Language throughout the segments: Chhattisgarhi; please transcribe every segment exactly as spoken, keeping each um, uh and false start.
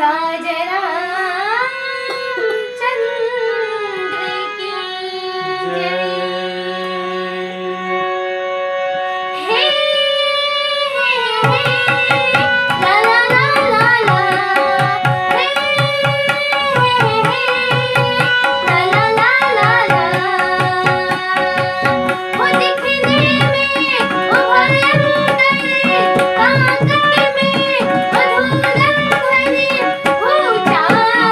राज रामचंद्र की जय। हे, हे, हे, ला, ला, ला, ला, ला। हे, हे, हे, ला, ला, ला, ला, ला। वो दिखने में वो भयंकर, ताकत में वो धुरंधर, वो चाल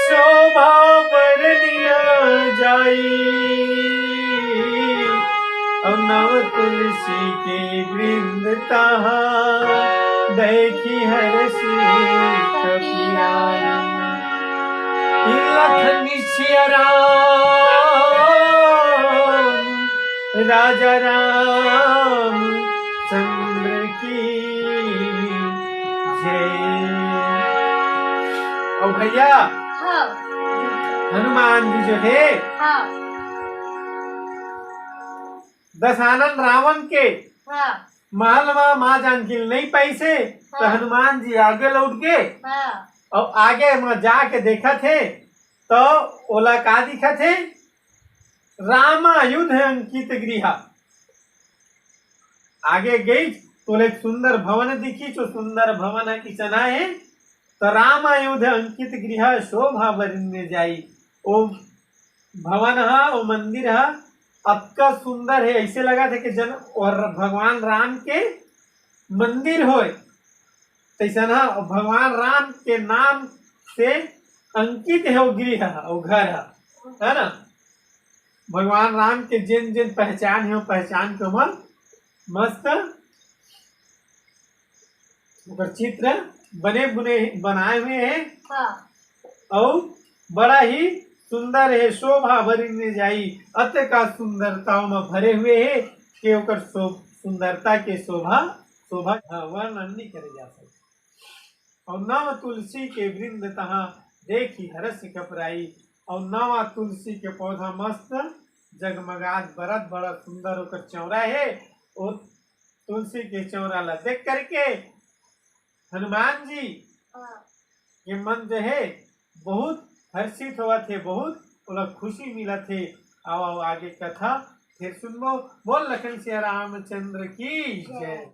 शोभा बरनि न जाई। अउ नव तुलसी के वृंद तहाँ, देखि हरषि कपि आई। लखन सिया राम, राजा रामचंद्र की जय। अउ भैया, हाँ। हनुमान जी जो हे, हाँ। दशानन रावण के, हाँ। महल म माँ जानकी ल नइ पाइस हे, त हाँ। हनुमान जी आगे लौट गे। हाँ। अउ आगे म जाके देखत हे, त ओला का दिखत हे? रामायुध अंकित गृह। आगे गइस त ओला एक सुंदर भवन दिखिस, ओ सुंदर भवन ह किसना हे? त रामायुध अंकित गृह शोभा बरनि न जाई। ओ भवन ह, ओ मंदिर ह अतका सुंदर हे, अइसे लगत हे कि जन अउ भगवान राम के मंदिर होय, तइसन ह। अउ भगवान राम के नाम से अंकित हे ओ गृह ह, ओ घर ह, है ना? भगवान राम के जेन जेन पहचान हे, ओ पहचान के ओमन मस्त ओकर चित्र बने बुने बनाए हुए हे। हाँ। अउ बड़ा ही सुंदर हे, शोभा बरनि न जाई, अतका सुंदरता ओमा भरे हुए हे कि ओकर शो-, सुंदरता के शोभा, शोभा, हाँ, वर्णन नइ करे जा सकय। अउ नव तुलसी के वृंद तहाँ, देखि हरषि कपि आई। अउ नवा तुलसी के पौधा मस्त जगमगात बरत, बड़ा सुंदर ओकर चौरा हे। ओ तुलसी के चौरा ला देख करके हनुमान जी हाँ। के मन जो हे बहुत हर्षित होवत हे, बहुत ओला खुशी मिलत हे। आओ, आओ, आगे कथा फिर सुनबो। बोल लखन सिया रामचंद्र की जय। जय।